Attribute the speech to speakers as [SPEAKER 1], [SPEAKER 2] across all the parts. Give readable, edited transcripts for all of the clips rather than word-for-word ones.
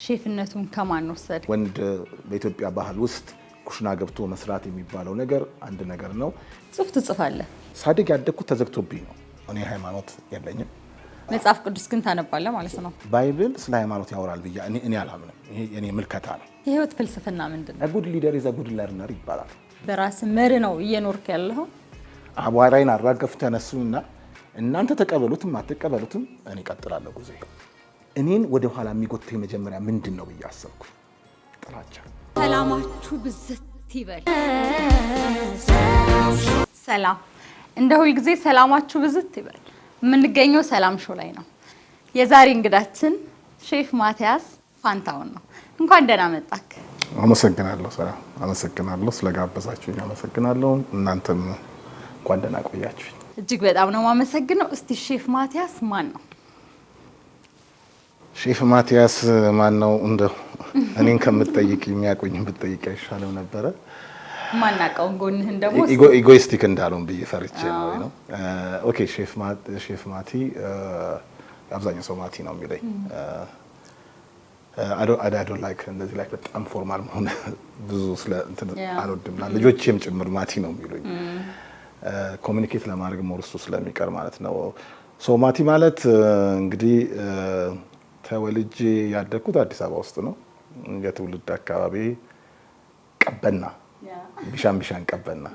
[SPEAKER 1] ሼፍነቱን ከማን ወሰድ?
[SPEAKER 2] ወንድ በኢትዮጵያ ባህል ውስጥ ኩሽና ገብቶ መስራት የሚባለው ነገር አንድ ነገር ነው።
[SPEAKER 1] ጽሁፍ ትጽፋለህ?
[SPEAKER 2] ሳድግ ያደግኩት ተዘግቶብኝ ነው። እኔ ሃይማኖት የለኝም።
[SPEAKER 1] መጽሐፍ ቅዱስ ግን ታነባለህ ማለት ነው።
[SPEAKER 2] Bible ስለ ሃይማኖት ያወራል ብዬ እኔ አላምንም። ይሄ የኔ ምልከታ ነው።
[SPEAKER 1] የህይወት ፍልስፍና ምንድን ነው?
[SPEAKER 2] Good leader is good learner ይባላል።
[SPEAKER 1] በራስ መርህ ነው እየኖርክ ያለኸው?
[SPEAKER 2] አቧራይን አራገፉ ተነሱና እናንተ ተቀበሉትም አትቀበሉትም እኔ እቀጥላለሁ ጉዞ። እኔን ወደ ኋላ የሚጎትተኝ መጀመሪያ ምንድን ነው ብዬ አሰብኩ። ጥላቻ።
[SPEAKER 1] ሰላማችሁ ብዝት ይበል። ሰላም እንደ ሁልጊዜ ሰላማችሁ ብዝት ይበል። የምንገኘው ሰላም show ላይ ነው። የዛሬ እንግዳችን ሼፍ ማቲያስ ፋንታሁን ነው። እንኳን ደህና መጣክ።
[SPEAKER 2] አመሰግናለሁ። ሰላም፣ አመሰግናለሁ ስለጋበዛችሁኝ አመሰግናለሁ። እናንተም እንኳን ደህና ቆያችሁኝ።
[SPEAKER 1] እጅግ በጣም ነው የማመሰግነው። እስቲ ሼፍ ማቲያስ ማን ነው?
[SPEAKER 2] ሼፍ ማቲያስ ማን ነው? እንደው እኔን ከምትጠይቅ የሚያውቁኝ ብትጠይቅ አይሻልም ነበረ?
[SPEAKER 1] ማናውቀውን ጎንህን ደግሞ
[SPEAKER 2] Egoistic እንዳልሆን ብዬ ፈርቼ ነው። Okay፣ ሼፍ ማቲ፣ አብዛኛው ሰው ማቲ ነው የሚለኝ። I don't like እንደዚህ like በጣም formal መሆን ብዙ ስለ እንትን አልወድም። ልጆቼም ጭምር ማቲ ነው የሚሉኝ፣ communicate ለማድረግ more እሱ ስለሚቀር ማለት ነው። So ማቲ ማለት እንግዲህ ተወልጄ ያደግኩት አዲስ አበባ ውስጥ ነው። የትውልድ አካባቢ ቀበና፣ ቢሻን ቢሻን ቀበና፣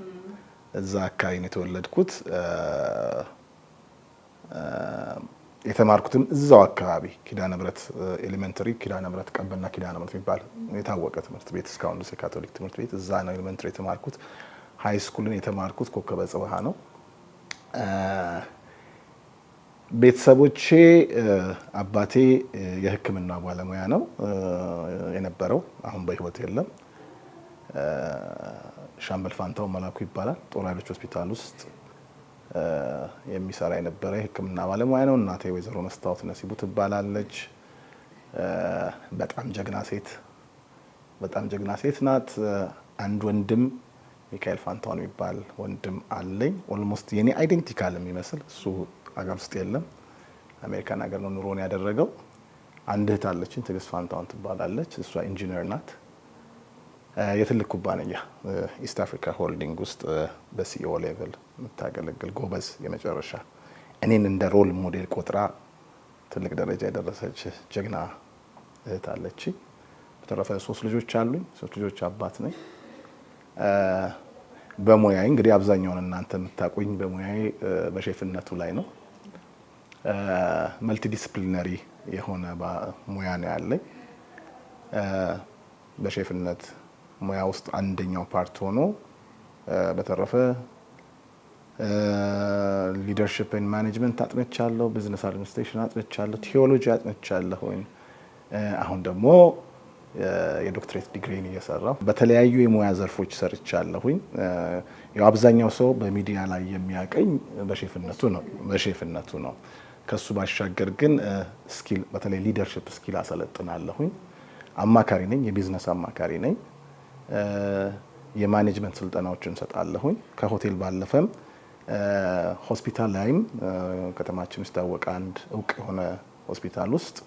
[SPEAKER 2] እዛ አካባቢ ነው የተወለድኩት። የተማርኩትም እዛው አካባቢ ኪዳነ ምሕረት elementary፣ ኪዳነ ምሕረት ቀበና ኪዳነ ምሕረት የሚባል የታወቀ ትምህርት ቤት፣ እስካሁን ድረስ የካቶሊክ ትምህርት ቤት፣ እዛ ነው elementary የተማርኩት። High school ን የተማርኩት ኮከበ ጽባህ ነው። ቤተሰቦቼ፣ አባቴ የሕክምና ባለሙያ ነው የነበረው፣ አሁን በህይወት የለም። ሻምበል ፋንታው መላኩ ይባላል። ጦር ኃይሎች ሆስፒታል ውስጥ የሚሰራ የነበረ የሕክምና ባለሙያ ነው። እናቴ ወይዘሮ መስታወት ነሲቡ ትባላለች። በጣም ጀግና ሴት፣ በጣም ጀግና ሴት ናት። አንድ ወንድም፣ ሚካኤል ፋንታሁን የሚባል ወንድም አለኝ። Almost የኔ identical የሚመስል፣ እሱ አገር ውስጥ የለም፣ አሜሪካን ሀገር ነው ኑሮን ያደረገው። አንድ እህት አለችኝ፣ ትዕግስት ፋንታሁን ትባላለች። እሷ ኢንጂነር ናት። የትልቅ ኩባንያ East Africa Holding ውስጥ በ CEO level የምታገለግል ጎበዝ፣ የመጨረሻ እኔን እንደ role model ቆጥራ ትልቅ ደረጃ የደረሰች ጀግና እህት አለችኝ። በተረፈ ሶስት ልጆች አሉኝ። ሶስት ልጆች አባት ነኝ። በሙያዬ እንግዲህ አብዛኛውን እናንተ የምታውቁኝ በሙያዬ በሼፍነቱ ላይ ነው። Multidisciplinary የሆነ ሙያ ነው ያለኝ። በሼፍነት ሙያ ውስጥ አንደኛው part ሆኖ በተረፈ leadership and management አጥንቻለሁ፣ business administration አጥንቻለሁ፣ ቴዎሎጂ አጥንቻለሁኝ። አሁን ደግሞ የዶክትሬት ዲግሪን እየሰራሁ በተለያዩ የሙያ ዘርፎች ሰርቻለሁኝ። ያው አብዛኛው ሰው በሚዲያ ላይ የሚያቀኝ በሼፍነቱ ነው። ከሱ ባሻገር ግን skill፣ በተለይ leadership skill አሰለጥናለሁኝ። አማካሪ ነኝ፣ የቢዝነስ አማካሪ ነኝ። የ management ስልጠናዎችን እሰጣለሁኝ። ከሆቴል ባለፈም ሆስፒታል ላይም፣ ከተማችን ውስጥ የታወቀ አንድ እውቅ የሆነ ሆስፒታል ውስጥ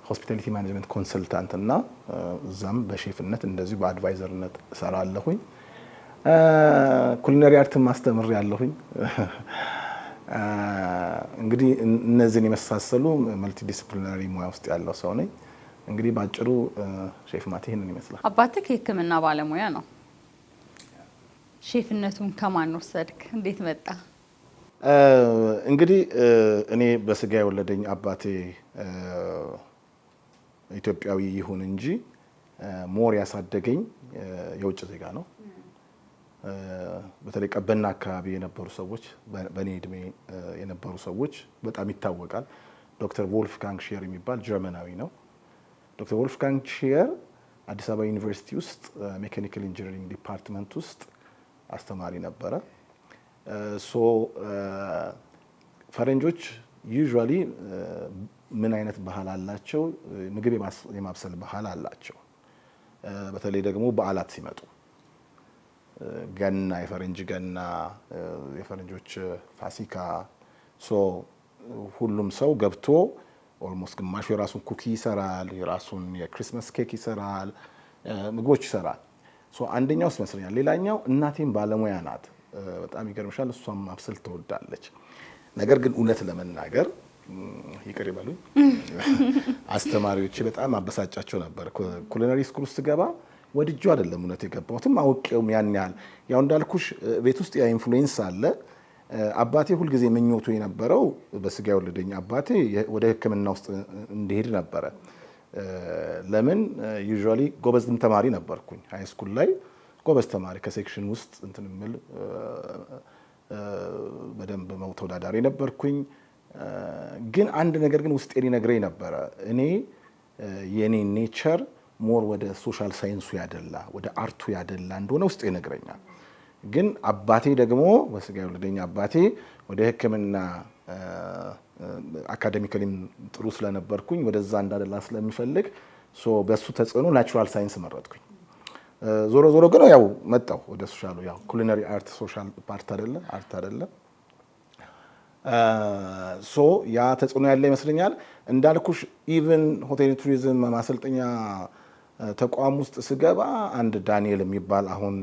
[SPEAKER 2] hospitality management consultant እና እዛም በሼፍነት እንደዚሁ በ advisor ነት እሰራለሁኝ። Culinary art ን አስተምራለሁኝ። እንግዲህ እነዚህን የመሳሰሉ multidisciplinary ሙያ ውስጥ ያለው ሰው ነኝ። እንግዲህ በአጭሩ ሼፍ ማቲ ይህንን ይመስላል።
[SPEAKER 1] አባትህ የሕክምና ባለሙያ ነው። ሼፍነቱን ከማን ወሰድክ? እንዴት መጣ?
[SPEAKER 2] እንግዲህ እኔ በስጋ የወለደኝ አባቴ ኢትዮጵያዊ ይሁን እንጂ more ያሳደገኝ የውጭ ዜጋ ነው። በተለይ ቀበና አካባቢ የነበሩ ሰዎች፣ በእኔ እድሜ የነበሩ ሰዎች በጣም ይታወቃል። ዶክተር ወልፍጋንግ ሼር የሚባል ጀርመናዊ ነው። ዶክተር ወልፍጋንግ ሼር አዲስ አበባ ዩኒቨርሲቲ ውስጥ mechanical engineering department ውስጥ አስተማሪ ነበረ። So ፈረንጆች usually ምን አይነት ባህል አላቸው? ምግብ የማብሰል ባህል አላቸው። በተለይ ደግሞ በዓላት ሲመጡ፣ ገና፣ የፈረንጅ ገና፣ የፈረንጆች ፋሲካ፣ so ሁሉም ሰው ገብቶ Almost ግማሹ የራሱን cookie ይሰራል፣ የራሱን የ Christmas cake ይሰራል፣ ምግቦች ይሰራል። So አንደኛው እሱ ይመስለኛል። ሌላኛው እናቴም ባለሙያ ናት። በጣም ይገርምሻል፣ እሷም ማብሰል ትወዳለች። ነገር ግን እውነት ለመናገር ይቅር ይበሉኝ፣ አስተማሪዎቼ በጣም አበሳጫቸው ነበር። Culinary school ውስጥ ስገባ ወድጄው አይደለም እውነት የገባሁትም፣ አውቄውም ያን ያህል፣ ያው እንዳልኩሽ ቤት ውስጥ ያ influence አለ። አባቴ ሁልጊዜ ምኞቱ የነበረው፣ በስጋ የወለደኝ አባቴ፣ ወደ ሕክምና ውስጥ እንድሄድ ነበረ። ለምን usually ጎበዝም ተማሪ ነበርኩኝ። High school ላይ ጎበዝ ተማሪ፣ ከ section ውስጥ እንትን የምል፣ በደንብ ተወዳዳሪ ነበርኩኝ። ግን አንድ ነገር ግን ውስጤን ይነግረኝ ነበረ። እኔ የኔ nature more ወደ social science ኡ ያደላ፣ ወደ art ኡ ያደላ እንደሆነ ውስጤ ይነግረኛል። ግን አባቴ ደግሞ፣ በስጋ የወለደኝ አባቴ፣ ወደ ሕክምና academically ም ጥሩ ስለነበርኩኝ ወደዛ እንዳደላ ስለሚፈልግ በሱ ተጽዕኖ natural science መረጥኩኝ። ዞሮ ዞሮ ግን ያው መጣሁ ወደ social ኡ። ያው culinary art social part አይደለ፣ art አይደለ? So ያ ተጽዕኖ ያለ ይመስለኛል። እንዳልኩሽ even ሆቴል ቱሪዝም ማሰልጠኛ ተቋም ውስጥ ስገባ አንድ ዳንኤል የሚባል፣ አሁን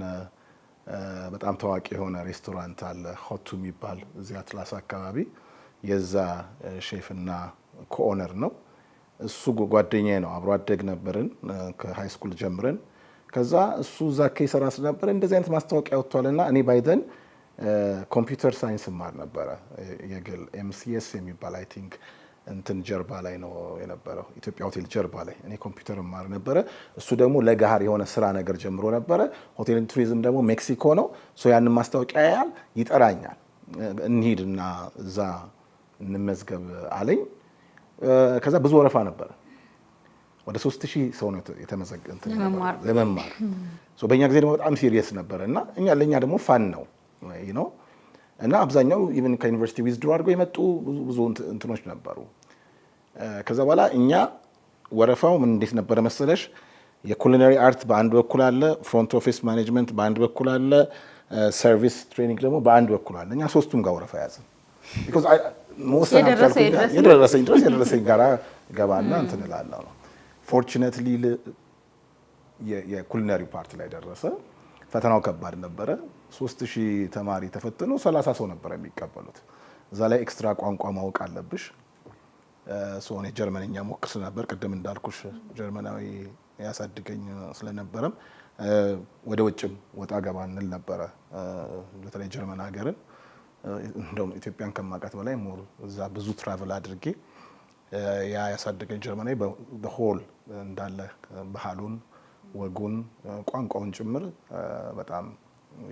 [SPEAKER 2] በጣም ታዋቂ የሆነ ሬስቶራንት አለ፣ ሆቱ የሚባል እዚህ አትላስ አካባቢ፣ የዛ ሼፍ እና co-owner ነው። እሱ ጓደኛዬ ነው። አብሮ አደግ ነበርን ከ high school ጀምረን። ከዛ እሱ እዛ ይሰራ ስለነበረ እንደዚህ አይነት ማስታወቂያ ወጥቷል እና እኔ by then computer science እማር ነበረ። የግል MCS የሚባል፣ I think እንትን ጀርባ ላይ ነው የነበረው፣ ኢትዮጵያ ሆቴል ጀርባ ላይ እኔ ኮምፒውተር እማር ነበረ። እሱ ደግሞ ለገሃር የሆነ ስራ ነገር ጀምሮ ነበረ። ሆቴል ቱሪዝም ደግሞ ሜክሲኮ ነው። So ያንን ማስታወቂያ ያያል፣ ይጠራኛል። እንሂድ እና እዛ እንመዝገብ አለኝ። ከዛ ብዙ ወረፋ ነበረ። ወደ 3000 ሰው ነው የተመዘገበ ለመማር። በእኛ ጊዜ ደግሞ በጣም serious ነበረ እና እኛ ለእኛ ደግሞ fun ነው እና አብዛኛው even ከዩኒቨርሲቲ withdraw አድርገው የመጡ ብዙ ብዙ እንትኖች ነበሩ። ከዛ በኋላ እኛ ወረፋው ምን እንዴት ነበረ መሰለሽ? የ culinary art በአንድ በኩል አለ፣ front office management በአንድ በኩል አለ፣ service training ደግሞ በአንድ በኩል አለ። እኛ ሶስቱም ጋር ወረፋ ያዝን። የደረሰኝ ድረስ የደረሰኝ ጋራ ገባና እንትን እላለሁ ነው። Fortunately የ culinary part ላይ ደረሰ። ፈተናው ከባድ ነበረ። 3000 ተማሪ ተፈትኖ 30 ሰው ነበረ የሚቀበሉት። እዛ ላይ extra ቋንቋ ማወቅ አለብሽ። እኔ ጀርመንኛ ሞክር ስለነበር፣ ቅድም እንዳልኩሽ ጀርመናዊ ያሳድገኝ ስለነበረም ወደ ውጭም ወጣ ገባ እንል ነበረ። በተለይ ጀርመን ሀገርን እንደውም ኢትዮጵያን ከማውቃት በላይ more እዛ ብዙ travel አድርጌ፣ ያ ያሳደገኝ ጀርመናዊ በ whole እንዳለ ባህሉን፣ ወጉን፣ ቋንቋውን ጭምር በጣም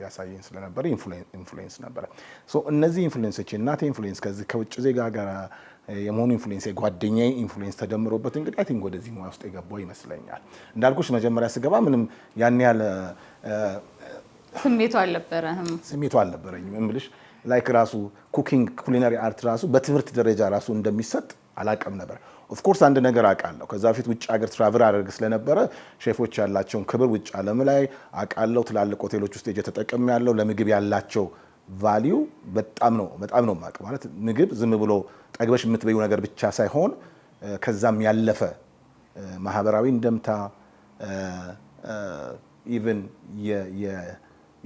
[SPEAKER 2] ያሳየኝ ስለነበረ influence ነበረ። እነዚህ influence ኦች፣ የእናቴ influence፣ ከዚህ ከውጭ ዜጋ ጋር የመሆኑ influence፣ የጓደኛዬ influence ተደምሮበት እንግዲህ I think ወደዚህ ሙያ ውስጥ የገባው ይመስለኛል። እንዳልኩሽ መጀመሪያ ስገባ ምንም ያን ያህል
[SPEAKER 1] ስሜቱ አልነበረህም?
[SPEAKER 2] ስሜቱ አልነበረኝም። እምልሽ like ራሱ cooking culinary art ራሱ በትምህርት ደረጃ ራሱ እንደሚሰጥ አላቅም ነበር። Of course አንድ ነገር አውቃለሁ። ከዛ በፊት ውጭ ሀገር travel አደርግ ስለነበረ ሼፎች ያላቸውን ክብር ውጭ ዓለም ላይ አውቃለሁ። ትላልቅ ሆቴሎች ውስጥ ሄጄ ተጠቅሜያለሁ። ለምግብ ያላቸው value በጣም ነው የማውቀው። ማለት ምግብ ዝም ብሎ ጠግበሽ የምትበይው ነገር ብቻ ሳይሆን ከዛም ያለፈ ማህበራዊ እንደምታ፣ even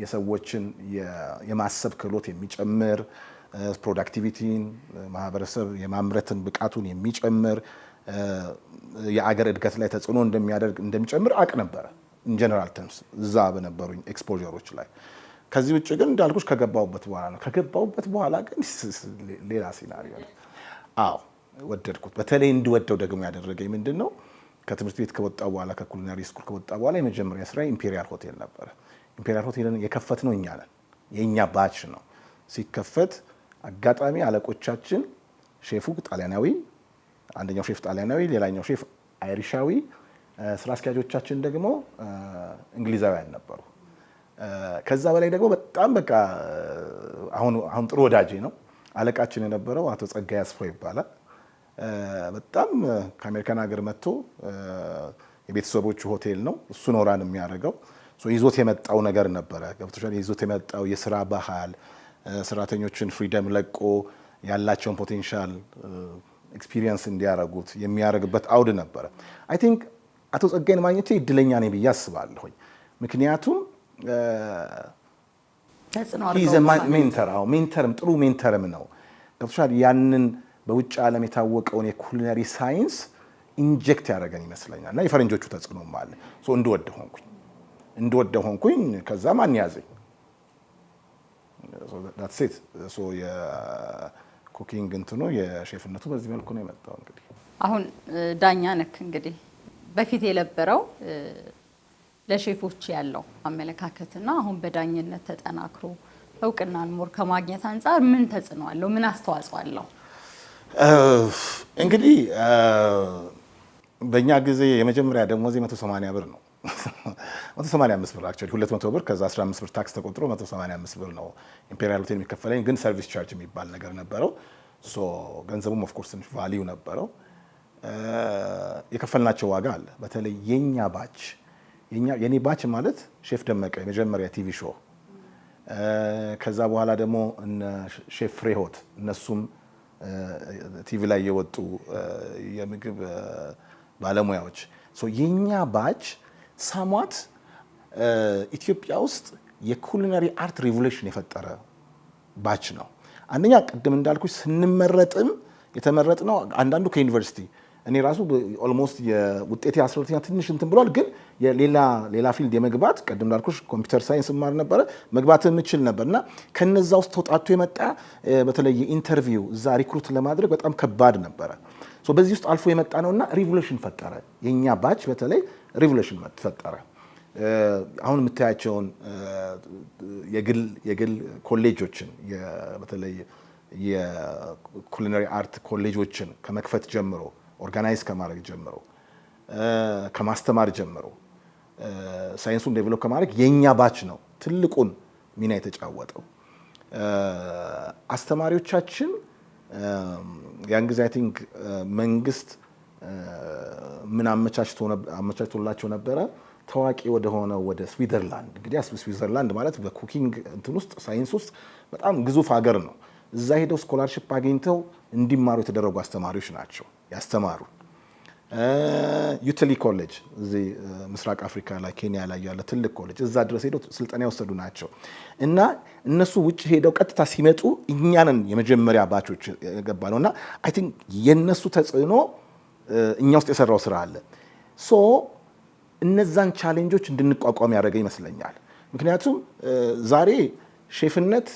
[SPEAKER 2] የሰዎችን የማሰብ ክህሎት የሚጨምር፣ productivity ን፣ ማህበረሰብ የማምረትን ብቃቱን የሚጨምር፣ የአገር እድገት ላይ ተጽዕኖ እንደሚያደርግ፣ እንደሚጨምር አቅ ነበረ in general terms እዛ በነበሩኝ exposure ኦች ላይ። ከዚህ ውጭ ግን እንዳልኩሽ ከገባሁበት በኋላ ነው። ከገባሁበት በኋላ ግን ሌላ scenario ነው። አዎ ወደድኩት። በተለይ እንድወደው ደግሞ ያደረገኝ ምንድን ነው? ከትምህርት ቤት ከወጣሁ በኋላ፣ ከ culinary school ከወጣሁ በኋላ የመጀመሪያ ስራ ኢምፔሪያል ሆቴል ነበረ። ኢምፔሪያል ሆቴልን የከፈትነው እኛ ነን። የእኛ batch ነው። ሲከፈት አጋጣሚ አለቆቻችን ሼፉ ጣሊያናዊ፣ አንደኛው ሼፍ ጣሊያናዊ፣ ሌላኛው ሼፍ አይሪሻዊ፣ ስራ አስኪያጆቻችን ደግሞ እንግሊዛውያን ነበሩ። ከዛ በላይ ደግሞ በጣም በቃ አሁን አሁን ጥሩ ወዳጄ ነው። አለቃችን የነበረው አቶ ጸጋዬ አስፋው ይባላል። በጣም ከአሜሪካን ሀገር መጥቶ፣ የቤተሰቦቹ ሆቴል ነው፣ እሱ ነው run የሚያደርገው። ይዞት የመጣው ነገር ነበረ። ገብቶሻል? ይዞት የመጣው የስራ ባህል፣ ሰራተኞችን freedom ለቆ ያላቸውን potential experience እንዲያደርጉት የሚያደርግበት አውድ ነበረ። I think አቶ ጸጋዬን ማግኘቴ እድለኛ ነኝ ብዬ አስባለሁኝ። ምክንያቱም
[SPEAKER 1] ተጽዕኖ
[SPEAKER 2] mentor፣ አዎ mentor ም፣ ጥሩ mentor ም ነው። ገብቶሻል? ያንን በውጭ ዓለም የታወቀውን የ culinary science inject ያደረገን ይመስለኛል። እና የፈረንጆቹ ተጽዕኖም አለ። እንድወደ ሆንኩኝ። ከዛ ማን ያዘኝ? That's it። የ cooking እንትኑ የሼፍነቱ በዚህ መልኩ ነው የመጣው። እንግዲህ
[SPEAKER 1] አሁን ዳኛ ነክ፣ እንግዲህ በፊት የነበረው ለሼፎች ያለው አመለካከትና አሁን በዳኝነት ተጠናክሮ እውቅናን more ከማግኘት አንጻር ምን ተጽዕኖ አለው? ምን አስተዋጽኦ አለው?
[SPEAKER 2] እንግዲህ በእኛ ጊዜ የመጀመሪያ ደሞዜ 180 ብር ነው። 185 ብር actually፣ 200 ብር፣ ከዛ 15 ብር ታክስ ተቆጥሮ 185 ብር ነው ኢምፔሪያል ሆቴል የሚከፈለኝ። ግን service charge የሚባል ነገር ነበረው። So ገንዘቡም of course ትንሽ value ነበረው። የከፈልናቸው ዋጋ አለ። በተለይ የኛ batch፣ የኔ batch ማለት ሼፍ ደመቀ የመጀመሪያ TV show፣ ከዛ በኋላ ደግሞ እነ ሼፍ ፍሬሆት፣ እነሱም ቲቪ ላይ የወጡ የምግብ ባለሙያዎች፣ የኛ batch somewhat ኢትዮጵያ ውስጥ የ culinary art revolution የፈጠረ batch ነው። አንደኛ ቅድም እንዳልኩሽ ስንመረጥም የተመረጥነው አንዳንዱ ከዩኒቨርሲቲ፣ እኔ ራሱ almost የውጤቴ 12ኛ ትንሽ እንትን ብሏል፣ ግን ሌላ ሌላ field የመግባት፣ ቅድም እንዳልኩሽ computer science እማር ነበረ፣ መግባት የምችል ነበር። እና ከነዛ ውስጥ ተውጣቶ የመጣ፣ በተለይ የ interview እዛ recruit ለማድረግ በጣም ከባድ ነበረ። በዚህ ውስጥ አልፎ የመጣ ነው እና revolution ፈጠረ። የእኛ batch በተለይ revolution ፈጠረ። አሁን የምታያቸውን የግል ኮሌጆችን፣ በተለይ የ culinary art ኮሌጆችን ከመክፈት ጀምሮ፣ organize ከማድረግ ጀምሮ፣ ከማስተማር ጀምሮ፣ ሳይንሱን develop ከማድረግ የእኛ batch ነው ትልቁን ሚና የተጫወተው። አስተማሪዎቻችን ያን ጊዜ I think መንግስት ምን አመቻችቶላቸው ነበረ? ታዋቂ ወደሆነ ወደ ስዊዘርላንድ። እንግዲህ ስዊዘርላንድ ማለት በ cooking እንትን ውስጥ፣ ሳይንስ ውስጥ በጣም ግዙፍ ሀገር ነው። እዛ ሄደው scholarship አግኝተው እንዲማሩ የተደረጉ አስተማሪዎች ናቸው ያስተማሩ። Utalii ኮሌጅ እዚህ ምስራቅ አፍሪካ ላይ፣ ኬንያ ላይ ያለ ትልቅ ኮሌጅ፣ እዛ ድረስ ሄደው ስልጠና የወሰዱ ናቸው። እና እነሱ ውጭ ሄደው ቀጥታ ሲመጡ እኛንን የመጀመሪያ batch ኦች የገባ ነው። እና I think የነሱ ተጽዕኖ እኛ ውስጥ የሰራው ስራ አለ። So እነዛን challenge ኦች እንድንቋቋም ያደረገ ይመስለኛል። ምክንያቱም ዛሬ ሼፍነት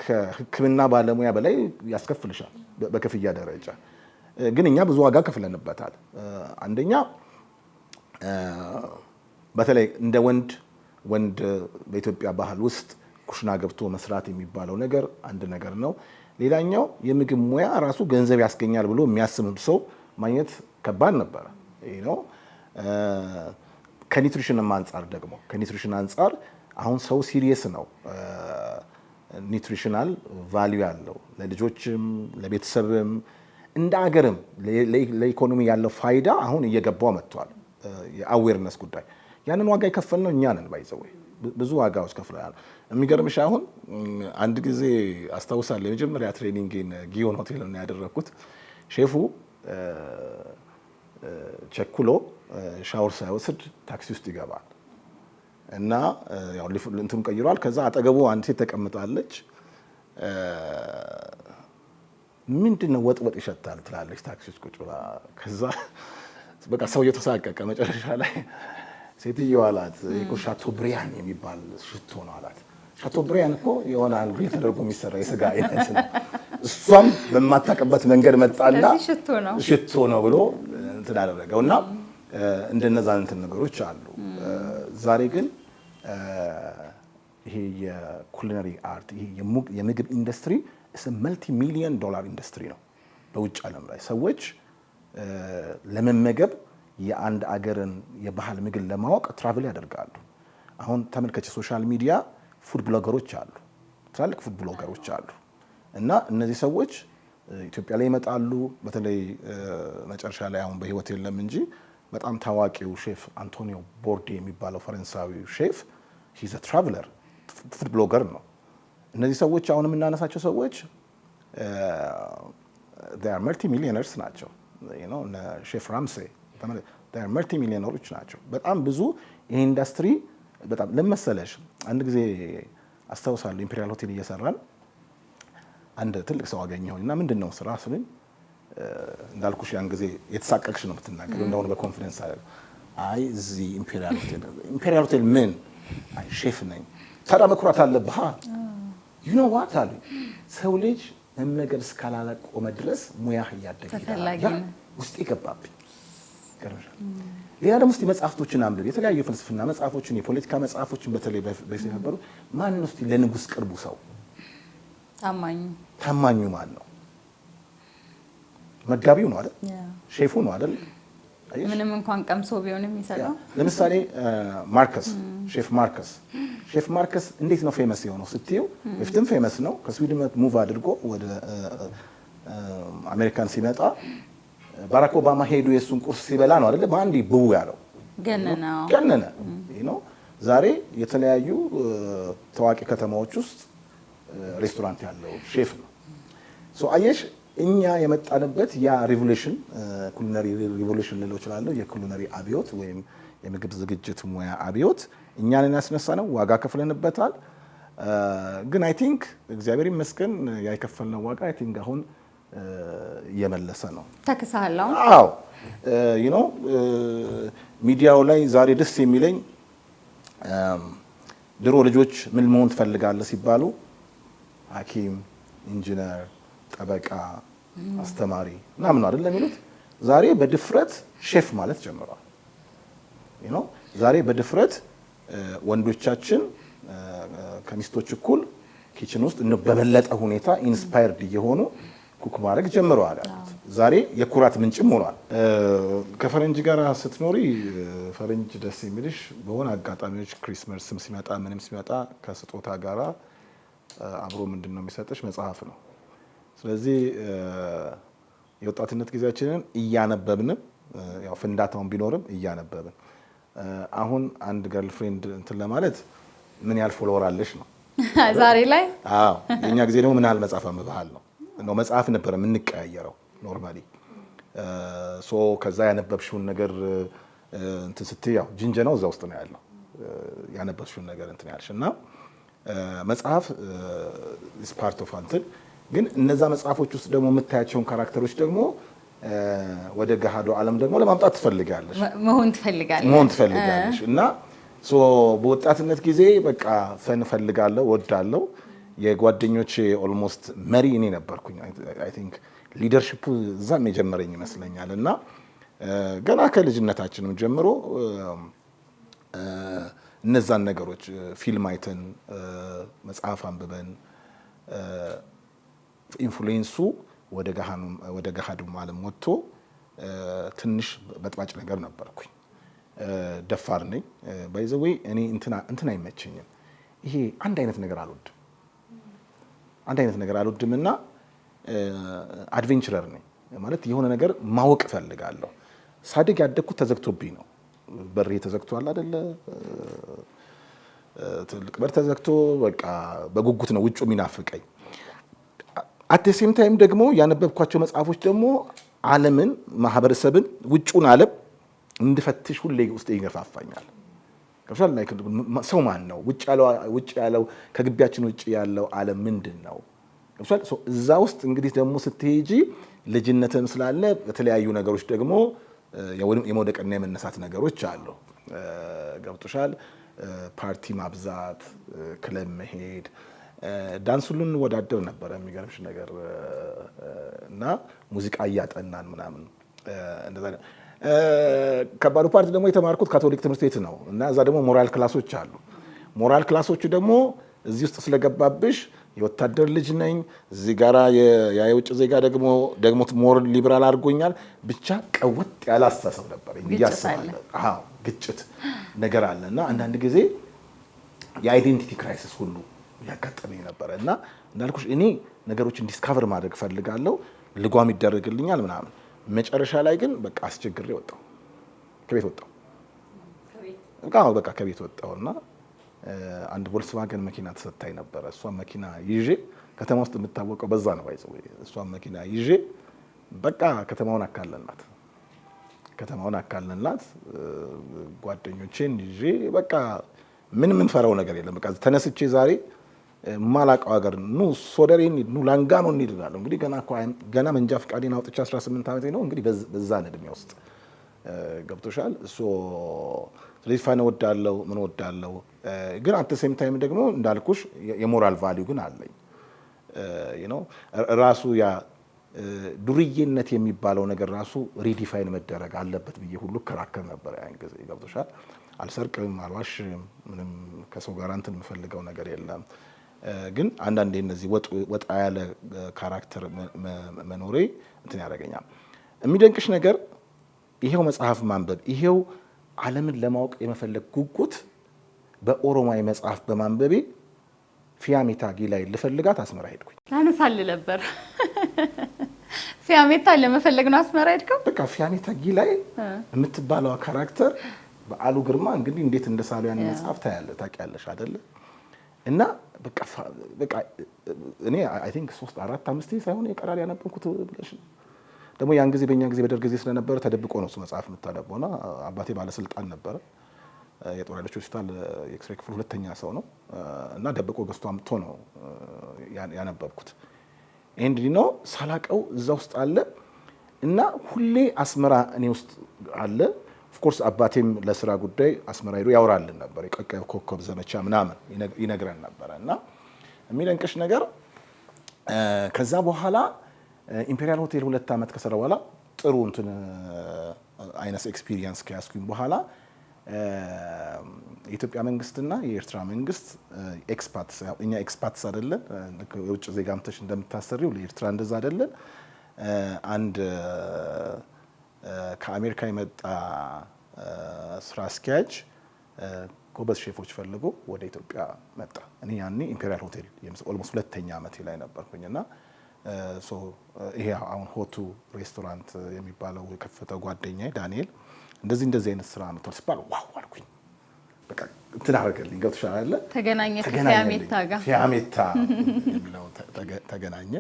[SPEAKER 2] ከሕክምና ባለሙያ በላይ ያስከፍልሻል በክፍያ ደረጃ። ግን እኛ ብዙ ዋጋ ከፍለንበታል። አንደኛ በተለይ እንደ ወንድ ወንድ በኢትዮጵያ ባህል ውስጥ ኩሽና ገብቶ መስራት የሚባለው ነገር አንድ ነገር ነው። ሌላኛው የምግብ ሙያ ራሱ ገንዘብ ያስገኛል ብሎ የሚያስብ ሰው ማግኘት ከባድ ነበረ ነው። ከ nutrition ም አንጻር ደግሞ፣ ከ nutrition አንጻር አሁን ሰው serious ነው። Nutritional value ያለው ለልጆችም ለቤተሰብም እንደ አገርም ለኢኮኖሚ ያለው ፋይዳ አሁን እየገባው መጥቷል። የ awareness ጉዳይ፣ ያንን ዋጋ የከፈልነው እኛ ነን። By the way ብዙ ዋጋዎች ከፍለናል። የሚገርምሽ አሁን አንድ ጊዜ አስታውሳለሁ፣ የመጀመሪያ training ን ጊዮን ሆቴል ነው ያደረግኩት። ሼፉ ቸኩሎ ሻወር ሳይወስድ ታክሲ ውስጥ ይገባል እና ያው እንትኑን ቀይሯል። ከዛ አጠገቡ አንድ ሴት ተቀምጣለች። ምንድን ነው ወጥ ወጥ ይሸታል ትላለች ታክሲ ውስጥ ቁጭ ብላ። ከዛ በቃ ሰውየው ተሳቀቀ። መጨረሻ ላይ ሴትየዋ አላት፣ እኮ ሻቶብሪያን የሚባል ሽቶ ነው አላት። ሻቶብሪያን እኮ የሆነ grill ተደርጎ የሚሰራ የስጋ አይነት ነው። እሷም በማታውቅበት መንገድ መጣና
[SPEAKER 1] ሽቶ ነው።
[SPEAKER 2] ሽቶ ነው ብሎ እንትን አደረገው። እና እንደነዛ እንትን ነገሮች አሉ። ዛሬ ግን ይሄ የ culinary art፣ ይሄ የምግብ ኢንዱስትሪ multi million dollar industry ነው። በውጭ ዓለም ላይ ሰዎች ለመመገብ፣ የአንድ አገርን የባህል ምግብ ለማወቅ travel ያደርጋሉ። አሁን ተመልከች፣ social media food blogger ኦች አሉ፣ ትላልቅ food blogger ኦች አሉ። እና እነዚህ ሰዎች ኢትዮጵያ ላይ ይመጣሉ። በተለይ መጨረሻ ላይ፣ አሁን በህይወት የለም እንጂ፣ በጣም ታዋቂው ሼፍ አንቶኒዮ ቦርዴ የሚባለው ፈረንሳዊ ሼፍ he's a traveler food blogger ነው። እነዚህ ሰዎች፣ አሁን የምናነሳቸው ሰዎች Multi millionaires ናቸው። ሼፍ ራምሴ multi millionaire ኦች ናቸው። በጣም ብዙ ይሄ ኢንዱስትሪ በጣም ለመሰለሽ አንድ ጊዜ አስታውሳለሁ፣ ኢምፔሪያል ሆቴል እየሰራን አንድ ትልቅ ሰው አገኘሁኝ እና ምንድን ነው ስራ ስሉኝ፣ እንዳልኩሽ ያን ጊዜ የተሳቀቅሽ ነው የምትናገሪው፣ እንደሆነ በ confidence አይደለም። አይ እዚህ ኢምፔሪያል ሆቴል። ኢምፔሪያል ሆቴል ምን? አይ ሼፍ ነኝ። ታዲያ መኩራት አለብህ። You know what አሉኝ፣ ሰው ልጅ መመገብ እስካላቆመ ድረስ ሙያህ እያደገ
[SPEAKER 1] ተፈላጊ
[SPEAKER 2] ያ
[SPEAKER 1] ነው።
[SPEAKER 2] ውስጤ ገባብኝ። ይገርምሻል። ሌላ ደግሞ እስቲ መጽሐፍቶችን አንብብ፣ የተለያዩ የፍልስፍና መጽሐፎችን፣ የፖለቲካ መጽሐፎችን፣ በተለይ በፊት የነበሩ። ማን ነው እስቲ ለንጉስ ቅርቡ ሰው?
[SPEAKER 1] ታማኙ።
[SPEAKER 2] ታማኙ ማን ነው? መጋቢው ነው አይደል? ሼፉ ነው አይደል? አየሽ?
[SPEAKER 1] ምንም እንኳን ቀምሶ ቢሆን የሚሰጠው።
[SPEAKER 2] ለምሳሌ ማርከስ፣ ሼፍ ማርከስ፣ ሼፍ ማርከስ እንዴት ነው famous የሆነው ስትይው፣ በፊትም famous ነው። ከስዊድን move አድርጎ ወደ አሜሪካን ሲመጣ ባራክ ኦባማ ሄዱ የእሱን ቁርስ ሲበላ ነው አይደለ? በአንዴ ብው ያለው።
[SPEAKER 1] ገነነ።
[SPEAKER 2] ገነነ ነው። ዛሬ የተለያዩ ታዋቂ ከተማዎች ውስጥ ሬስቶራንት ያለው ሼፍ ነው። So አየሽ፣ እኛ የመጣንበት ያ revolution፣ culinary revolution ልለው እችላለሁ። የ culinary አብዮት ወይም የምግብ ዝግጅት ሙያ አብዮት እኛንን ያስነሳ ነው። ዋጋ ከፍለንበታል። ግን I think እግዚአብሔር ይመስገን ያ የከፈልነው ዋጋ I think አሁን እየመለሰ ነው።
[SPEAKER 1] ተክሰሃል አሁን?
[SPEAKER 2] አዎ፣ ሚዲያው ላይ ዛሬ ደስ የሚለኝ ድሮ ልጆች ምን መሆን ትፈልጋለህ ሲባሉ ሐኪም፣ ኢንጂነር፣ ጠበቃ፣ አስተማሪ ምናምን ነው አይደል የሚሉት። ዛሬ በድፍረት ሼፍ ማለት ጀምረዋል። ዛሬ በድፍረት ወንዶቻችን ከሚስቶች እኩል kitchen ውስጥ በበለጠ ሁኔታ inspired እየሆኑ cook ማድረግ ጀምረዋል ያሉት ዛሬ የኩራት ምንጭም ሆኗል። ከፈረንጅ ጋር ስትኖሪ ፈረንጅ ደስ የሚልሽ በሆነ አጋጣሚዎች Christmas ም ሲመጣ ምንም ሲመጣ ከስጦታ ጋራ አብሮ ምንድን ነው የሚሰጥሽ? መጽሐፍ ነው። ስለዚህ የወጣትነት ጊዜያችንን እያነበብን፣ ያው ፍንዳታውን ቢኖርም እያነበብን፣ አሁን አንድ girlfriend እንትን ለማለት ምን ያህል follower አለሽ ነው
[SPEAKER 1] ዛሬ ላይ።
[SPEAKER 2] አዎ፣ የኛ ጊዜ ደግሞ ምን ያህል መጽሐፍ አንብበሃል ነው። መጽሐፍ ነበር የምንቀያየረው normally። So ከዛ ያነበብሽውን ነገር እንትን ስትይ ያው ጅንጀናው እዛ ውስጥ ነው ያለው። ያነበብሽውን ነገር እንትን ያልሽ እና መጽሐፍ is part of እንትን፣ ግን እነዛ መጽሐፎች ውስጥ ደግሞ የምታያቸውን character ኦች ደግሞ ወደ ገሃዱ ዓለም ደግሞ ለማምጣት ትፈልጋለሽ።
[SPEAKER 1] መሆን ትፈልጋለህ።
[SPEAKER 2] መሆን ትፈልጋለሽ። እና so በወጣትነት ጊዜ በቃ fun እፈልጋለሁ፣ ወዳለሁ። የጓደኞቼ almost መሪ እኔ ነበርኩኝ። I think leadership ኡ እዛም የጀመረኝ ይመስለኛል። እና ገና ከልጅነታችንም ጀምሮ እነዛን ነገሮች ፊልም አይተን፣ መጽሐፍ አንብበን influence ኡ ወደ ገሃዱም ዓለም ወጥቶ ትንሽ በጥባጭ ነገር ነበርኩኝ። ደፋር ነኝ። By the way እኔ እንትን አይመቸኝም። ይሄ አንድ አይነት ነገር አልወድም። አንድ አይነት ነገር አልወድም እና adventurer ነኝ፣ ማለት የሆነ ነገር ማወቅ እፈልጋለሁ። ሳድግ ያደግኩት ተዘግቶብኝ ነው። በሬ ተዘግቷል አይደለ? ትልቅ በር ተዘግቶ በቃ በጉጉት ነው ውጩ የሚናፍቀኝ። At same time ደግሞ ያነበብኳቸው መጽሐፎች ደግሞ ዓለምን፣ ማህበረሰብን፣ ውጩን ዓለም እንድፈትሽ ሁሌ ውስጤ ይገፋፋኛል። ገብቶሻል? Like ሰው ማን ነው? ውጭ ያለው፣ ከግቢያችን ውጭ ያለው ዓለም ምንድን ነው? ገብቶሻል? So እዛ ውስጥ እንግዲህ ደግሞ ስትሄጂ ልጅነትም ስላለ በተለያዩ ነገሮች ደግሞ የመውደቅና የመነሳት ነገሮች አሉ። ገብቶሻል? ፓርቲ ማብዛት፣ ክለብ መሄድ፣ ዳንስ ሁሉ እንወዳደር ነበረ። የሚገርምሽ ነገር እና ሙዚቃ እያጠናን ምናምን እንደዛ። ከባዱ part ደግሞ የተማርኩት ካቶሊክ ትምህርት ቤት ነው እና እዛ ደግሞ moral class ኦች አሉ። Moral class ኦቹ ደግሞ እዚህ ውስጥ ስለገባብሽ የወታደር ልጅ ነኝ፣ እዚህ ጋራ የውጭ ዜጋ ደግሞ more liberal አድርጎኛል። ብቻ ቀወጥ ያለ አስተሳሰብ ነበር ብዬ
[SPEAKER 1] ግጭት
[SPEAKER 2] አስባለሁ። አዎ፣ ግጭት ነገር አለ እና አንዳንድ ጊዜ የ identity crisis ሁሉ ያጋጠመኝ ነበረ። እና እንዳልኩሽ እኔ ነገሮችን discover ማድረግ እፈልጋለሁ፣ ልጓም ይደረግልኛል ምናምን። መጨረሻ ላይ ግን በቃ አስቸግሬ ወጣሁ፣ ከቤት ወጣሁ። በቃ ከቤት ወጣሁ እና አንድ ቮልክስዋገን መኪና ተሰጥታኝ ነበረ። እሷን መኪና ይዤ፣ ከተማ ውስጥ የምታወቀው በዛ ነው by the way። እሷን መኪና ይዤ በቃ ከተማውን አካለልናት፣ ከተማውን አካለልናት። ጓደኞቼን ይዤ በቃ ምን የምንፈራው ነገር የለም። በቃ ተነስቼ ዛሬ ማላውቀው ሀገር ኑ ሶደሬ እንሂድ፣ ኑ ላንጋኖ እንሂድ እላለሁ። እንግዲህ ገና እኮ ገና መንጃ ፈቃዴን አውጥቼ 18 ዓመቴ ነው። እንግዲህ በዛን እድሜ ውስጥ ገብቶሻል። ስለዚህ fun እወዳለሁ፣ ምን እወዳለሁ። ግን at same time ደግሞ እንዳልኩሽ የ moral value ግን አለኝ። ራሱ ያ ዱርዬነት የሚባለው ነገር ራሱ redefine መደረግ አለበት ብዬ ሁሉ እከራከር ነበር ያን ጊዜ። ገብቶሻል። አልሰርቅም፣ አልዋሽም፣ ምንም ከሰው ጋር እንትን የምፈልገው ነገር የለም። ግን አንዳንዴ እነዚህ ወጣ ያለ character መኖሬ እንትን ያደርገኛል። የሚደንቅሽ ነገር ይሄው መጽሐፍ ማንበብ፣ ይሄው ዓለምን ለማወቅ የመፈለግ ጉጉት በኦሮማይ መጽሐፍ በማንበቤ ፊያሜታ ጊላይ ልፈልጋት አስመራ ሄድኩኝ።
[SPEAKER 1] ላነሳልህ ነበር። ፊያሜታ ለመፈለግ ነው አስመራ ሄድከው?
[SPEAKER 2] በቃ ፊያሜታ ጊላይ የምትባለዋ character በዓሉ ግርማ እንግዲህ እንዴት እንደሳሉ ያን መጽሐፍ ታያለህ፣ ታውቂያለሽ አይደለ? እና በቃ እኔ I think ሶስት አራት አምስት ሳይሆን የቀራል ያነበብኩት ብለሽ ደግሞ ያን ጊዜ በእኛ ጊዜ በደርግ ጊዜ ስለነበረ ተደብቆ ነው እሱ መጽሐፍ የምታነበው። እና አባቴ ባለስልጣን ነበረ፣ የጦር ኃይሎች ሆስፒታል የኤክስሬ ክፍል ሁለተኛ ሰው ነው፣ እና ደብቆ ገዝቶ አምጥቶ ነው ያነበብኩት። And ሳላቀው እዛ ውስጥ አለ እና ሁሌ አስመራ እኔ ውስጥ አለ። Of course አባቴም ለስራ ጉዳይ አስመራ ሄዶ ያወራልን ነበር፣ የቀይ ኮከብ ዘመቻ ምናምን ይነግረን ነበረ። እና የሚደንቅሽ ነገር ከዛ በኋላ ኢምፔሪያል ሆቴል 2 ዓመት ከሰራ በኋላ ጥሩ እንትን አይነት experience ከያዝኩኝ በኋላ የኢትዮጵያ መንግስትና የኤርትራ መንግስት expats፣ እኛ expats አይደለን፣ የውጭ ዜጋ አምጥተሽ እንደምታሰሪው ለኤርትራ እንደዛ አይደለን። አንድ ከአሜሪካ የመጣ ስራ አስኪያጅ ጎበዝ ሼፎች ፈልጎ ወደ ኢትዮጵያ መጣ። እኔ ያኔ ኢምፔሪያል ሆቴል almost ሁለተኛ ዓመቴ ላይ ነበርኩኝ እና ይሄ አሁን ሆቱ ሬስቶራንት የሚባለው የከፈተው ጓደኛዬ ዳንኤል እንደዚህ እንደዚህ አይነት ስራ መጥቷል ሲባል wow አልኩኝ። በቃ እንትን አደረገልኝ። ገብቶሻል አይደለ?
[SPEAKER 1] ተገናኘ ከፊያሜታ ጋር።
[SPEAKER 2] ፊያሜታ የሚለው ተገናኘ።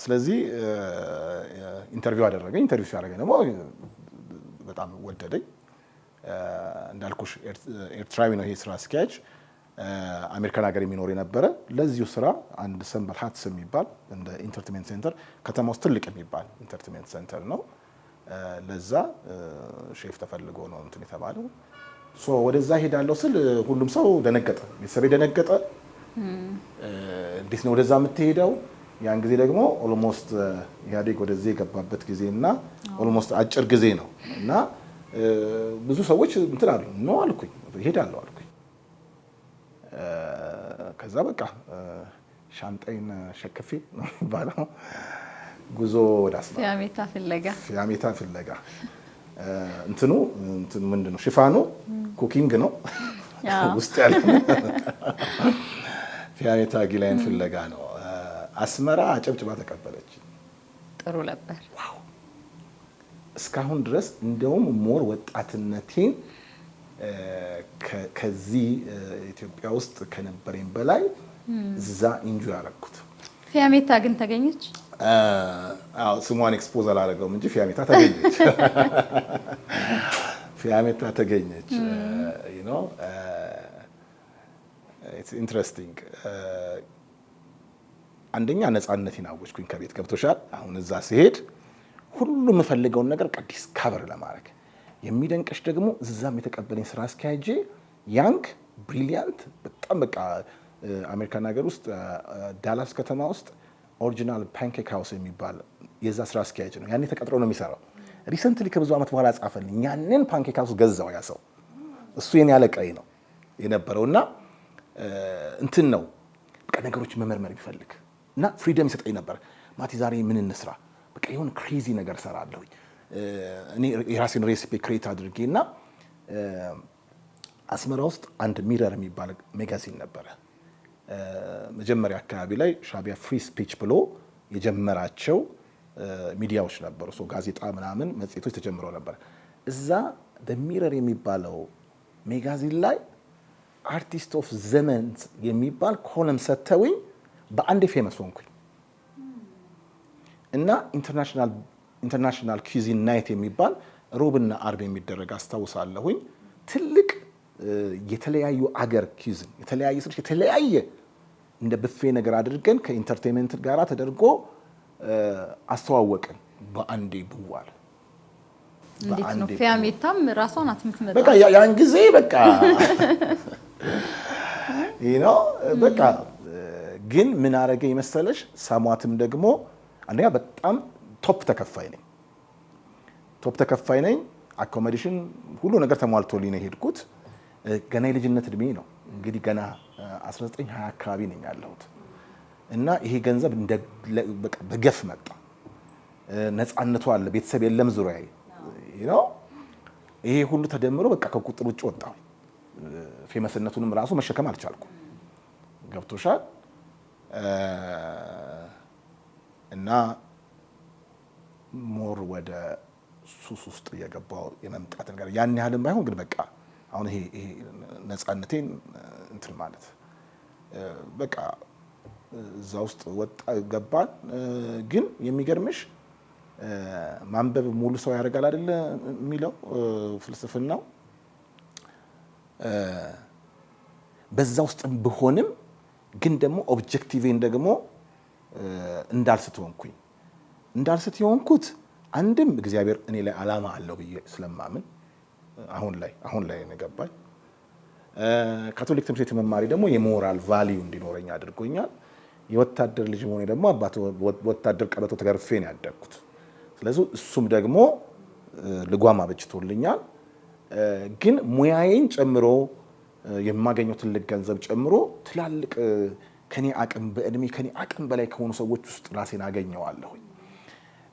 [SPEAKER 2] ስለዚህ interview አደረገኝ። Interview ሲያደርገኝ ደግሞ በጣም ወደደኝ። እንዳልኩሽ ኤርትራዊ ነው ይሄ ስራ አስኪያጅ፣ አሜሪካን ሀገር የሚኖር የነበረ፣ ለዚሁ ስራ አንድ ሰንበል ሀትስ የሚባል እንደ entertainment center፣ ከተማ ውስጥ ትልቅ የሚባል entertainment center ነው። ለዛ ሼፍ ተፈልጎ ነው እንትን የተባለው። So ወደዛ ሄዳለሁ ስል ሁሉም ሰው ደነገጠ፣ ቤተሰቤ ደነገጠ። እንዴት ነው ወደዛ የምትሄደው? ያን ጊዜ ደግሞ almost ኢህአዴግ ወደዚህ የገባበት ጊዜ እና almost አጭር ጊዜ ነው እና ብዙ ሰዎች እንትን አሉ። No አልኩኝ፣ እሄዳለሁ አልኩኝ። ከዛ በቃ ሻንጣዬን ሸክፌ ነው የሚባለው ጉዞ ወደ አስመራ።
[SPEAKER 1] ፊያሜታ ፍለጋ።
[SPEAKER 2] ፊያሜታ ፍለጋ። እንትኑ እንትኑ ምንድን ነው፣ ሽፋኑ cooking ነው፣ ውስጥ ያለ ፊያሜታ ጊላይን ፍለጋ ነው። አስመራ አጨብጭባ ተቀበለች።
[SPEAKER 1] ጥሩ ነበር።
[SPEAKER 2] Wow፣ እስካሁን ድረስ እንደውም more ወጣትነቴን ከዚህ ኢትዮጵያ ውስጥ ከነበረኝ በላይ እዛ enjoy ያደረኩት።
[SPEAKER 1] ፊያሜታ ግን ተገኘች?
[SPEAKER 2] አዎ፣ ስሟን expose አላደረገውም እንጂ ፊያሜታ ተገኘች። ፊያሜታ ተገኘች። It's interesting። አንደኛ ነፃነቴን አወጅኩኝ ከቤት፣ ገብቶሻል። አሁን እዛ ስሄድ ሁሉ የምፈልገውን ነገር discover ለማድረግ። የሚደንቅሽ ደግሞ እዛም የተቀበለኝ ስራ አስኪያጄ young, brilliant፣ በጣም በቃ አሜሪካን ሀገር ውስጥ ዳላስ ከተማ ውስጥ Original Pancake House የሚባል የዛ ስራ አስኪያጅ ነው። ያኔ ተቀጥሮ ነው የሚሰራው። Recently ከብዙ ዓመት በኋላ ጻፈልኝ። ያንን pancake house ገዛው ያ ሰው። እሱ የኔ አለቃዬ ነው የነበረው እና እንትን ነው በቃ ነገሮች መመርመር ቢፈልግ እና freedom ይሰጠኝ ነበር። ማቲ ዛሬ ምን እንስራ? በቃ የሆነ crazy ነገር እሰራለሁኝ፣ እኔ የራሴን recipe create አድርጌ። እና አስመራ ውስጥ አንድ Mirror የሚባል magazine ነበረ። መጀመሪያ አካባቢ ላይ ሻቢያ free speech ብሎ የጀመራቸው ሚዲያዎች ነበሩ። ጋዜጣ ምናምን መጽሔቶች ተጀምረው ነበር። እዛ Mirror የሚባለው magazine ላይ artist of the month የሚባል column ሰጥተውኝ በአንዴ famous ሆንኩኝ። እና international cuisine night የሚባል ሮብና አርብ የሚደረግ አስታውሳለሁኝ። ትልቅ የተለያዩ አገር cuisine፣ የተለያየ ስልሽ የተለያየ እንደ ብፌ ነገር አድርገን ከ entertainment ጋራ ተደርጎ አስተዋወቅን። በአንዴ ብዋል።
[SPEAKER 1] እንዴት ነው? ፊያሜታም ራሷ ናት የምትመጣው።
[SPEAKER 2] በቃ ያን ጊዜ በቃ በቃ ግን ምን አረገ መሰለሽ? ሳሟትም ደግሞ አንደኛ በጣም top ተከፋይ ነኝ፣ top ተከፋይ ነኝ። Accommodation ሁሉ ነገር ተሟልቶልኝ ነው የሄድኩት። ገና የልጅነት እድሜ ነው እንግዲህ፣ ገና 19 20 አካባቢ ነኝ ያለሁት እና ይሄ ገንዘብ በገፍ መጣ። ነፃነቱ አለ፣ ቤተሰብ የለም ዙሪያዬ ነው። ይሄ ሁሉ ተደምሮ በቃ ከቁጥር ውጭ ወጣሁ። Famous ነቱንም ራሱ መሸከም አልቻልኩም። ገብቶሻል? እና more ወደ ሱስ ውስጥ እየገባው የመምጣት ነገር፣ ያን ያህልም ባይሆን ግን በቃ አሁን ይሄ ነፃነቴን እንትን ማለት በቃ እዛ ውስጥ ወጣ ገባን። ግን የሚገርምሽ ማንበብ ሙሉ ሰው ያደርጋል አይደለ የሚለው ፍልስፍናው። በዛ ውስጥም ብሆንም ግን ደግሞ objective ኤን ደግሞ እንዳልስት ሆንኩኝ። እንዳልስት የሆንኩት አንድም እግዚአብሔር እኔ ላይ ዓላማ አለው ብዬ ስለማምን አሁን ላይ ነው የገባኝ። ካቶሊክ ትምህርት ቤት መማሪ ደግሞ የ moral value እንዲኖረኝ አድርጎኛል። የወታደር ልጅ መሆኔ ደግሞ አባት ወታደር ቀበቶ ተገርፌ ነው ያደግኩት። ስለዚህ እሱም ደግሞ ልጓም አበጅቶልኛል። ግን ሙያዬን ጨምሮ የማገኘው ትልቅ ገንዘብ ጨምሮ ትላልቅ ከኔ አቅም በእድሜ ከኔ አቅም በላይ ከሆኑ ሰዎች ውስጥ ራሴን አገኘዋለሁኝ።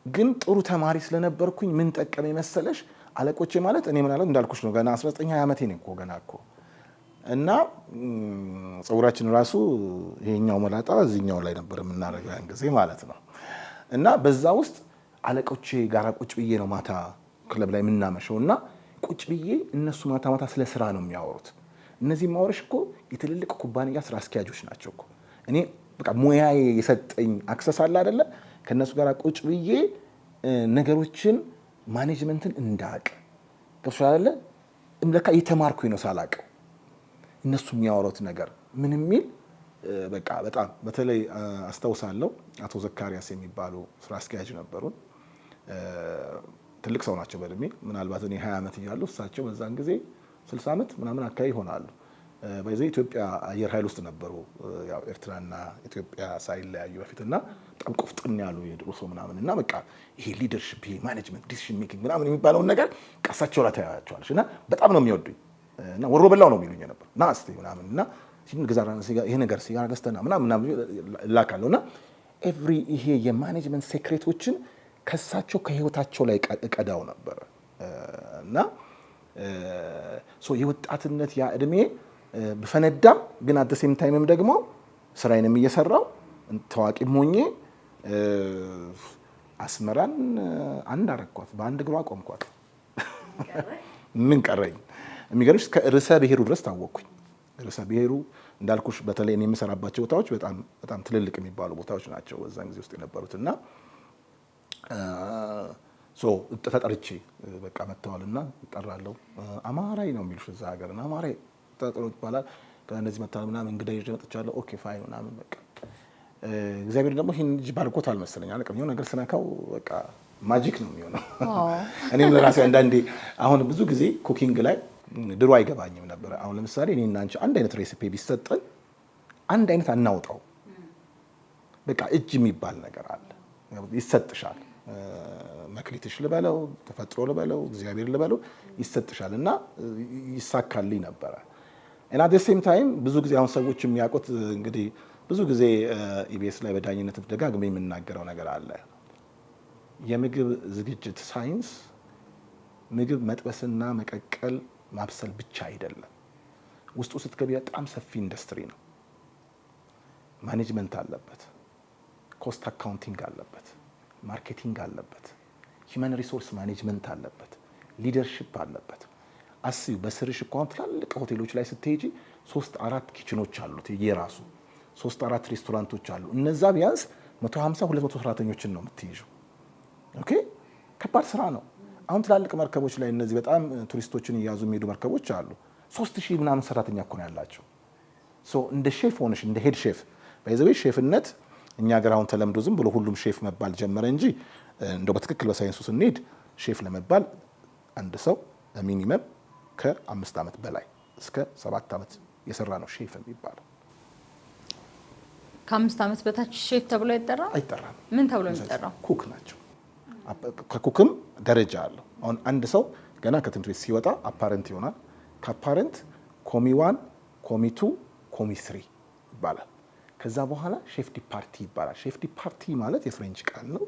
[SPEAKER 2] ግን ጥሩ ተማሪ ስለነበርኩኝ ምን ጠቀመኝ መሰለሽ? አለቆቼ ማለት እኔ ምናለት እንዳልኩሽ ነው፣ ገና 19 20 ዓመቴ ነው እኮ ገና እኮ። እና ፀጉራችን ራሱ ይሄኛው መላጣ እዚህኛው ላይ ነበር የምናደርገው ያን ጊዜ ማለት ነው። እና በዛ ውስጥ አለቆቼ ጋራ ቁጭ ብዬ ነው ማታ ክለብ ላይ የምናመሸው እና ቁጭ ብዬ እነሱ ማታ ማታ ስለ ስራ ነው የሚያወሩት። እነዚህ ማወረሽ እኮ የትልልቅ ኩባንያ ስራ አስኪያጆች ናቸው እኮ። እኔ በቃ ሙያዬ የሰጠኝ access አለ አይደለ? ከእነሱ ጋር ቁጭ ብዬ ነገሮችን management ን እንዳቅ፣ ገብቶሻል አይደለ? ለካ እየተማርኩኝ ነው ሳላቀው። እነሱ የሚያወሩት ነገር ምን የሚል በቃ በጣም በተለይ አስታውሳለሁ አቶ ዘካሪያስ የሚባሉ ስራ አስኪያጅ ነበሩን። ትልቅ ሰው ናቸው በእድሜ፣ ምናልባት እኔ 20 ዓመት እያለሁ እሳቸው በዛን ጊዜ 60 ዓመት ምናምን አካባቢ ይሆናሉ። በዚህ ኢትዮጵያ አየር ኃይል ውስጥ ነበሩ፣ ያው ኤርትራና ኢትዮጵያ ሳይለያዩ በፊት፣ እና በጣም ቆፍጥን ያሉ የድሮ ሰው ምናምን እና በቃ ይሄ leadership፣ ይሄ management፣ decision making ምናምን የሚባለውን ነገር ቀሳቸው ላይ ታያቸዋለሽ እና በጣም ነው የሚወዱኝ እና ወሮ በላው ነው የሚሉኝ ነበር። ና እስቲ ምናምን እና ይሄ ነገር ሲጋራ ገዝተና ምናምን ምናምን እላካለሁ እና every ይሄ የ management secret ኦችን ከሳቸው ከህይወታቸው ላይ እቀዳው ነበር። እና የወጣትነት ያ እድሜ ብፈነዳም ግን at same time ም ደግሞ ስራዬንም እየሰራው ታዋቂም ሆኜ አስመራን አንድ አረግኳት፣ በአንድ እግሯ አቆምኳት። ምን ቀረኝ? የሚገርምሽ ርዕሰ ብሔሩ ድረስ ታወቅኩኝ። ርዕሰ ብሔሩ እንዳልኩሽ በተለይ እኔ የምሰራባቸው ቦታዎች በጣም በጣም ትልልቅ የሚባሉ ቦታዎች ናቸው በዛን ጊዜ ውስጥ የነበሩት እና ተጠርቼ በቃ መጥተዋልና እጠራለሁ። አማራይ ነው የሚሉሽ እዛ ሀገር እና አማራይ ተጠርቶ ይባላል። እነዚህ መጥተዋል ምናምን፣ እንግዳ ይዤ መጥቻለሁ። Okay, fine ምናምን። በቃ እግዚአብሔር ደግሞ ይህን ልጅ ባርኮታል መሰለኝ። አለቅም፣ የሆነ ነገር ስነካው በቃ magic ነው የሚሆነው። እኔም ለራሴ አንዳንዴ አሁን ብዙ ጊዜ cooking ላይ ድሮ አይገባኝም ነበረ። አሁን ለምሳሌ እኔና አንቺ አንድ አይነት recipe ቢሰጠን አንድ አይነት አናውጣው። በቃ እጅ የሚባል ነገር አለ፣ ይሰጥሻል። መክሊትሽ ልበለው፣ ተፈጥሮ ልበለው፣ እግዚአብሔር ልበለው፣ ይሰጥሻል እና ይሳካልኝ ነበረ። እና at same time ብዙ ጊዜ አሁን ሰዎች የሚያውቁት እንግዲህ ብዙ ጊዜ ኢቢኤስ ላይ በዳኝነት ደጋግሜ የምናገረው ነገር አለ። የምግብ ዝግጅት ሳይንስ ምግብ መጥበስና መቀቀል ማብሰል ብቻ አይደለም። ውስጡ ስትገቢ በጣም ሰፊ ኢንዱስትሪ ነው። Management አለበት፣ cost accounting አለበት፣ marketing አለበት፣ human resource management አለበት፣ leadership አለበት። አስቢው፣ በስርሽ እኮ አሁን ትላልቅ ሆቴሎች ላይ ስትሄጂ ሶስት አራት kitchen ኦች አሉት የራሱ፣ ሶስት አራት ሬስቶራንቶች አሉ። እነዛ ቢያንስ 150 200 ሰራተኞችን ነው የምትይዥው። Okay፣ ከባድ ስራ ነው። አሁን ትላልቅ መርከቦች ላይ፣ እነዚህ በጣም ቱሪስቶችን እየያዙ የሚሄዱ መርከቦች አሉ። 3000 ምናምን ሰራተኛ እኮ ነው ያላቸው። So እንደ ሼፍ ሆነሽ፣ እንደ head chef፣ by the way ሼፍነት እኛ ሀገር አሁን ተለምዶ ዝም ብሎ ሁሉም ሼፍ መባል ጀመረ እንጂ እንደው በትክክል በሳይንሱ ስንሄድ ሼፍ ለመባል አንድ ሰው minimum ከ5 ዓመት በላይ እስከ 7 ዓመት የሰራ ነው ሼፍ የሚባለው።
[SPEAKER 1] ከ5 ዓመት በታች ሼፍ ተብሎ አይጠራም?
[SPEAKER 2] አይጠራም።
[SPEAKER 1] ምን ተብሎ የሚጠራው?
[SPEAKER 2] Cook ናቸው። ከ cook ም ደረጃ አለው። አሁን አንድ ሰው ገና ከትምህርት ቤት ሲወጣ apprentice ይሆናል። ከ apprentice commis one፣ commis two፣ commis three ይባላል። ከዛ በኋላ chef de partie ይባላል። Chef de partie ማለት የ French ቃል ነው።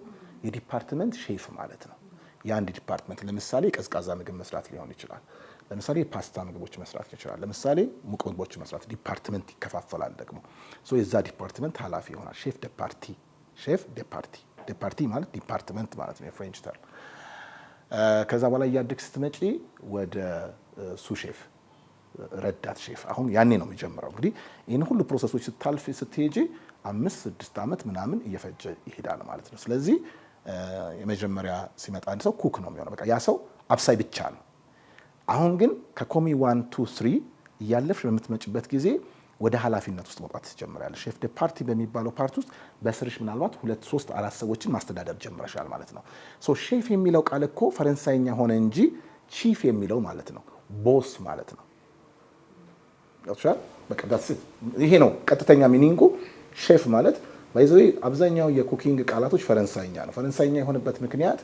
[SPEAKER 2] የ department chef ማለት ነው። የአንድ department፣ ለምሳሌ የቀዝቃዛ ምግብ መስራት ሊሆን ይችላል። ለምሳሌ የፓስታ ምግቦች መስራት ይችላል። ለምሳሌ ሙቅ ምግቦች መስራት፣ department ይከፋፈላል። ደግሞ so የዛ department ኃላፊ ይሆናል። Chef de partie፣ chef de partie፣ de partie ማለት department ማለት ነው፣ የ French term። ከዛ በኋላ እያደግሽ ስትመጪ ወደ sous chef፣ ረዳት ሼፍ፣ አሁን ያኔ ነው የሚጀምረው። እንግዲህ ይህን ሁሉ process ኦች ስታልፊ ስትሄጂ 5-6 ዓመት ምናምን እየፈጀ ይሄዳል ማለት ነው። ስለዚህ የመጀመሪያ ሲመጣ አንድ ሰው cook ነው የሚሆነው። በቃ ያ ሰው አብሳይ ብቻ ነው። አሁን ግን ከ commis one two three እያለፍሽ በምትመጭበት ጊዜ ወደ ኃላፊነት ውስጥ መውጣት ትጀምሪያለሽ። Chef de partie በሚባለው part ውስጥ በስርሽ ምናልባት ሁለት፣ ሶስት፣ አራት ሰዎችን ማስተዳደር ጀምረሻል ማለት ነው። So chef የሚለው ቃል እኮ ፈረንሳይኛ ሆነ እንጂ chief የሚለው ማለት ነው፣ boss ማለት ነው። ገብቶሻል? በቃ that's it። ይሄ ነው ቀጥተኛ meaning ኡ። ሼፍ ማለት by the way አብዛኛው የ cooking ቃላቶች ፈረንሳይኛ ነው። ፈረንሳይኛ የሆነበት ምክንያት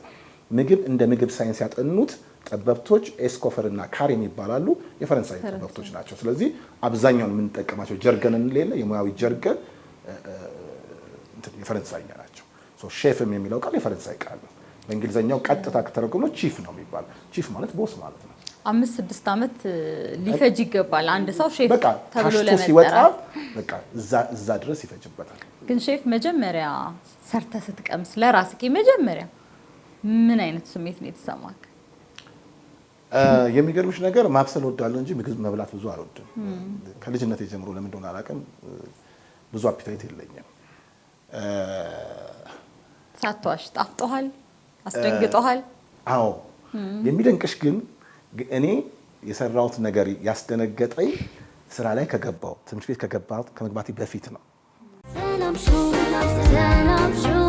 [SPEAKER 2] ምግብ እንደ ምግብ ሳይንስ ያጠኑት ጠበብቶች ኤስኮፈር እና ካሬም ይባላሉ። የፈረንሳይ ጠበብቶች ናቸው። ስለዚህ አብዛኛውን የምንጠቀማቸው jargon እንላለን፣ የሙያዊ jargon የፈረንሳይኛ ናቸው። ሼፍም የሚለው ቃል የፈረንሳይ ቃል ነው። በእንግሊዝኛው ቀጥታ ከተረጎመ chief ነው የሚባለው። Chief ማለት boss ማለት ነው።
[SPEAKER 1] 5-6 ዓመት ሊፈጅ ይገባል አንድ ሰው ሼፍ
[SPEAKER 2] በቃ
[SPEAKER 1] ተብሎ
[SPEAKER 2] ታሽቶ ሲወጣ
[SPEAKER 1] ለመጠራት።
[SPEAKER 2] በቃ እዛ ድረስ ይፈጅበታል።
[SPEAKER 1] ግን ሼፍ፣ መጀመሪያ ሰርተህ ስትቀምስ ለራስህ መጀመሪያ ምን አይነት ስሜት ነው የተሰማክ?
[SPEAKER 2] የሚገርምሽ ነገር ማብሰል እወዳለሁ እንጂ ምግብ መብላት ብዙ አልወድም። ከልጅነት ጀምሮ ለምን እንደሆነ አላውቅም፣ ብዙ appetite የለኝም።
[SPEAKER 1] ሳትዋሽ ጣፍጦሃል? አስደንግጦሃል?
[SPEAKER 2] አዎ፣ የሚደንቅሽ ግን እኔ የሰራሁት ነገር ያስደነገጠኝ ስራ ላይ ከገባው፣ ትምህርት ቤት ከገባው፣ ከመግባቴ በፊት ነው።
[SPEAKER 3] ሰላም show፣ ሰላም show።